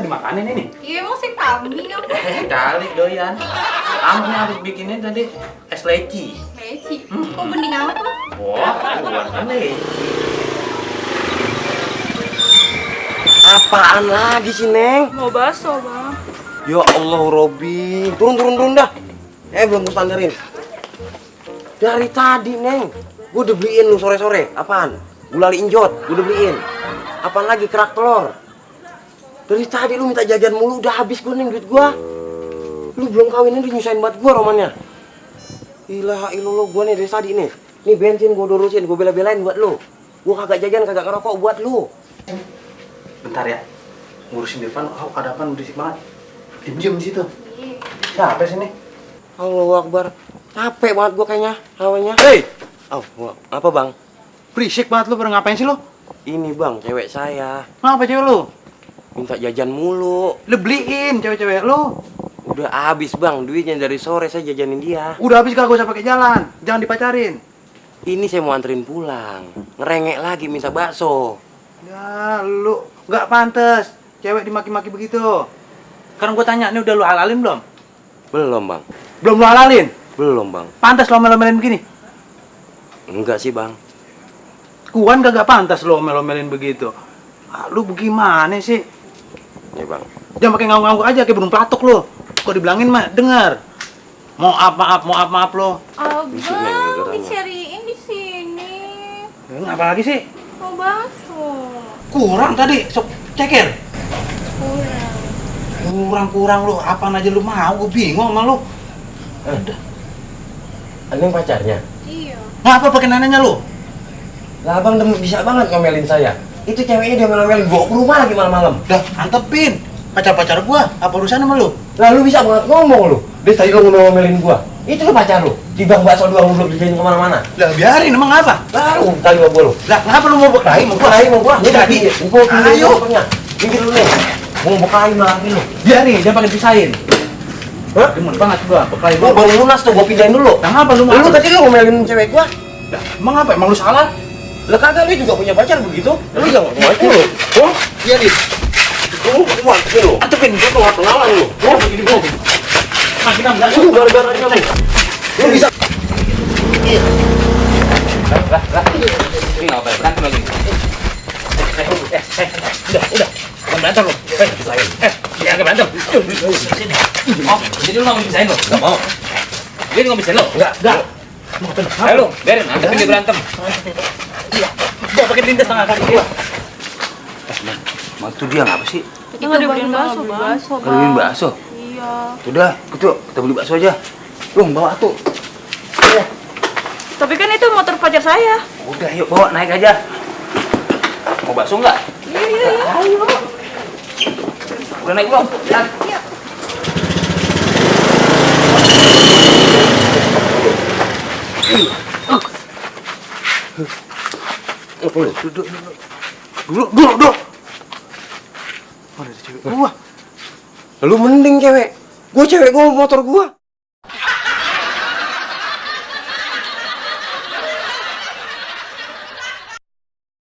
dimakanin ini. Iya emang sih kambing apa? Kali doyan. Kamu nih habis bikinnya tadi es leci. Leci. Kok bening amat Bang? Wah, bukan leci. Apaan lagi sih, Neng? Mau bakso Bang. Ya Allah, Robi. Turun dah. Belum gue standarin. Dari tadi, Neng. Gue udah beliin lu sore-sore. Apaan? Gulali injot. Gue udah beliin. Apaan lagi? Kerak telur. Dari tadi lu minta jajan mulu. Udah habis gue, Neng, duit gue. Lu belum kawinin, udah nyusahin banget gue romannya. Ilaha illallah, gue nih dari tadi nih. Nih bensin gue urusin. Gue bela-belain buat lu. Gue kagak jajan, kagak ngerokok buat lu. Bentar ya. Ngurusin di depan. Ada apaan berisik banget. Diam di situ. Siapa sih nih? Allahu Akbar. Capek banget gue kayaknya hawanya. Hei, Apa, Bang? berisik banget lu. Pada ngapain sih lu? Ini, Bang, cewek saya. Ngapa cewek lu? Minta jajan mulu. Lu beliin cewek-cewek lu. Udah habis, Bang, duitnya dari sore saya jajanin dia. Udah habis kagak usah pakai jalan. Jangan dipacarin. Ini saya mau anterin pulang. Ngerengek lagi minta bakso. Ya, lu nggak pantes cewek dimaki-maki begitu. Sekarang gue tanya, ini udah lu halalin belum? Belum, Bang. Belum lu halalin? Belum, Bang. Pantas lo omel-omelin begini? Enggak sih, Bang. Kuan kagak pantas lo omel-omelin begitu. Lu bagaimana sih? Ya, Bang. Jangan pakai ngangguk-ngangguk aja kayak burung pelatuk lo. Kok dibilangin mah dengar. Mau maaf lo. Abang, Bisik, Neng, gara-garanya. dicariin di sini. Apa lagi sih? Mau bakso. Kurang tadi, sok ceker. Kurang. Kurang lu, apaan aja lu mau, gue bingung sama lu. Neng pacarnya? Iya. Ngapa pakai nanya lu? Lah, Abang bisa banget ngomelin saya. Itu ceweknya dia ngomelin gua ke rumah lagi malam-malam. Dah, antepin. Pacar-pacar gua, apa urusan sama lu? Lalu bisa banget ngomong lu. Dia tadi lu ngomelin gua. Itu lu pacar lu. Timbang bakso doang lu belum dijain kemana-mana. Lah biarin, emang apa? Lalu kali sama gua lu. Lah ngapa lu mau berkelahi mau gua? Mau gua. Jadi, Ayo. ayo. Minggir lu nih. Mau berkelahi lagi lu. Biarin, jangan pakai pisahin. Hah? Demen banget gua, berkelahi Gua gua. baru lunas tuh, gua pindahin dulu. Lah ngapa lu mau? Lu tadi lu ngomelin cewek gua. Lah, emang apa? Emang lu salah? Lah kagak, lu juga punya pacar begitu. Lu jangan ngomong lu. Oh, Biarin. lu lu. Antepin. Lu keluar kenalan lu. Oh, begini gua. Nah, kita enggak. Lu gara-gara aja lu. Lu bisa. Lah. Ini ngapa berantem lagi? Udah. Jangan berantem lu. Jangan berantem. Sini. Oh, jadi lu mau bisain lu? Enggak mau. Dia nggak bisa lo? Enggak. Ayo lu, biarin, antepin dia berantem. Iya, gua pakai lindas tengah kaki gua. Itu dia ngapa sih? Kita mau beliin bakso, Bang. Beliin bakso. Iya. Udah, kita beli bakso aja. Lu bawa tuh. Tapi kan itu motor pacar saya. Udah, yuk bawa naik aja. Mau bakso enggak? Iya. Ayo. Udah naik belum? Lihat. Iya. Duduk. Mana ada cewek gua? Lu mending cewek. Gua cewek gua motor gua.